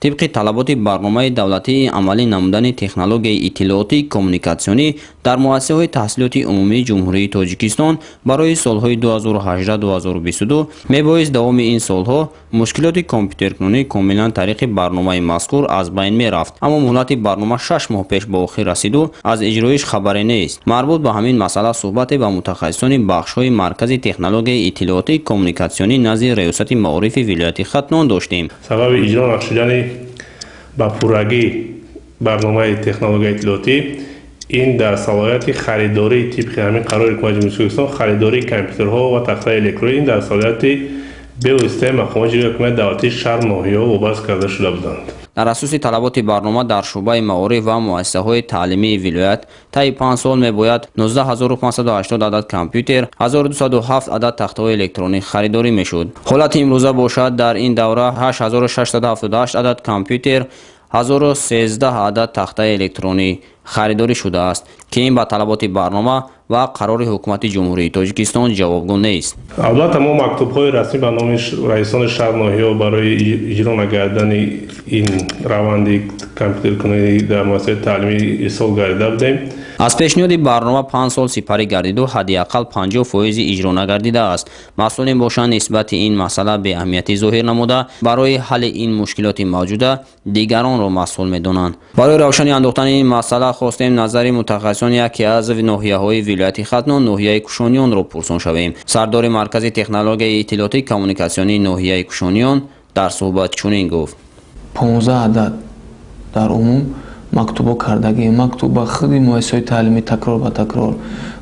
Тибқи талаботи барномаи давлатии амалӣ намудани технологияи иттилоотӣ коммуникатсионӣ дар муассисаҳои таҳсилоти умумии Ҷумҳурии Тоҷикистон барои солҳои 2018-2022, мебоист давоми ин солҳо мушкилоти компютеркунонӣ комилан тариқи барномаи мазкур аз байн мерафт. Аммо муҳлати барнома 6 моҳ пеш ба охир расиду аз иҷроиш хабаре нест. Марбут ба ҳамин масъала суҳбате ба мутахассисони бахшҳои Маркази технологияи иттилоотӣ коммуникатсионӣ назди Раёсати маорифи вилояти Хатлон доштем. Сабаби иҷро нашудани ба пуррагӣ барномаи технологияи иттилоотӣ ин дар салоҳияти харидорӣ, тибқи ҳамин қарори Ҳукумати Ҷумҳурии Тоҷикистон, харидории компютерҳо ва тахтаи электронӣ ин дар салоҳияти бевоситаи мақомоти иҷроияи ҳокимияти давлатии шаҳр, ноҳияҳо вобаста карда шуда буданд. Дар асоси талаботи барнома дар шӯъбаи маориф ва муассисаҳои таълимии вилоят таи 5 сол мебояд 19 580 адад компютер, 1207 адад тахтаҳои электронӣ харидорӣ мешуд. Ҳолати имрӯза бошад, дар ин давра 8678 адад компютер, 1013 адад тахтаи электронӣ харидорӣ шудааст, ки ин ба талаботи барнома ва қарори Ҳукумати Ҷумҳурии Тоҷикистон ҷавобгӯ нест. Албатта, мо мактубҳои расмӣ ба номи раисони шаҳр, ноҳияҳо барои иҷро нагардани ин раванди компютеркунӣ дар муассисаи таълимӣ ирсол гардида будем. Аз пешниҳоди барнома 5 сол сипарӣ гардиду ҳадди ақал 50 фоизи иҷро нагардидааст. Масъулин бошанд, нисбати ин масъала беаҳамиятӣ зоҳир намуда, барои ҳалли ин мушкилоти мавҷуда дигаронро масъул медонанд. Барои равшанӣ андохтани ин масъала хостем назари мутахассисони яке аз ноҳияҳои вилояти Хатлон, ноҳияи Кушониёнро пурсон шавем. Сардори Маркази технологияи иттилоотӣ коммуникатсионии ноҳияи Кушониён дар суҳбат чунин гуфт: 15 адад дар умум мактубҳо кардагӣ, мактуб ба худи муассисаҳои таълимӣ, такрор ба такрор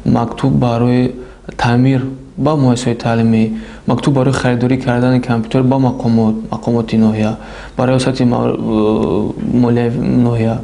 мактуб барои таъмир ба муассисаҳои таълимӣ, мактуб барои харидорӣ кардани компютер ба мақомот, мақомоти ноҳия, ба Раёсати молияи ноҳия.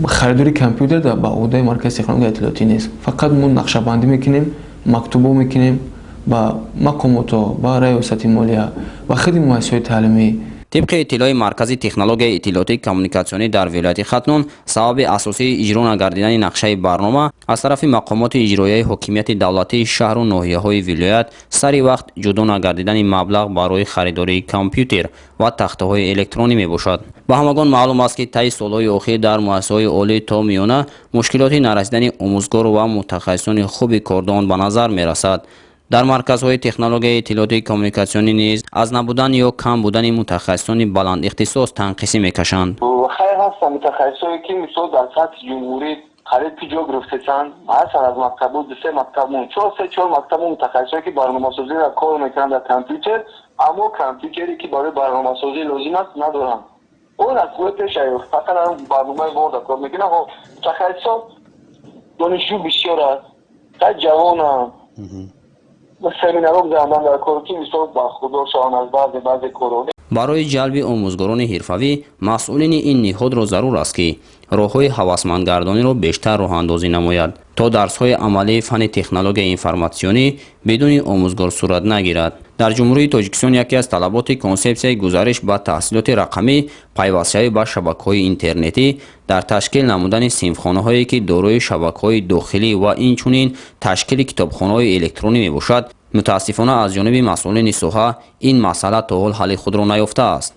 Харидории компютер ба уҳдаи Маркази технологияи иттилоотӣ нест. Фақат мо нақшабандӣ мекунем, мактубҳо мекунем ба мақомотҳо, ба Раёсати молия, ба худи муассисаҳои таълимӣ. Тибқи иттилои Маркази технологияи иттилоотӣ коммуникатсионӣ дар вилояти Хатлон, сабаби асосии иҷро нагардидани нақшаи барнома аз тарафи мақомоти иҷроияи ҳокимияти давлатии шаҳру ноҳияҳои вилоят сари вақт ҷудо нагардидани маблағ барои харидории компютер ва тахтаҳои электронӣ мебошад. Ба ҳамагон маълум аст, ки таи солҳои охир дар муассисаҳои олӣ то миёна мушкилоти нарасидани омӯзгор ва мутахассисони хуби кордон ба назар мерасад. Дар марказҳои технологияи иттилоотии коммуникатсионӣ низ аз набудан ё кам будани мутахассисони баландихтисос танқисӣ мекашанд. Хайр, ҳастанд мутахассисое, ки мисол дар сатҳи ҷумҳурӣ қариб ки ҷо гирифтесанд. Ҳастанд аз мактабу ду-се мактабмон, чор, се, чор мактабу мутахассисое, ки барномасозиро кор мекунанд дар компютер, аммо компютере, ки барои барномасозӣ лозим аст, надоранд. Он аз рӯи пеша фақат барномаи Ворда кор мекунанд. Мутахассисон, донишҷӯ бисёр аст, хай, ҷавонанд, семинарҳо гузарондан дар кор, ки мисол бархурдор шаванд аз баъзе корҳо. Барои ҷалби омӯзгорони ҳирфавӣ масъулини ин ниҳодро зарур аст, ки роҳҳои ҳавасмандгардониро бештар роҳандозӣ намояд, то дарсҳои амалии фанни технологияи информатсионӣ бидуни омӯзгор сурат нагирад. Дар Ҷумҳурии Тоҷикистон яке аз талаботи консепсияи гузариш ба таҳсилоти рақамӣ пайвастшавӣ ба шабакаҳои интернетӣ, дар ташкил намудани синфхонаҳое, ки дорои шабакаҳои дохилӣ ва инчунин ташкили китобхонаҳои электронӣ мебошад. Мутаассифона, аз ҷониби масъулини соҳа ин масъала то ҳол ҳалли худро наёфтааст.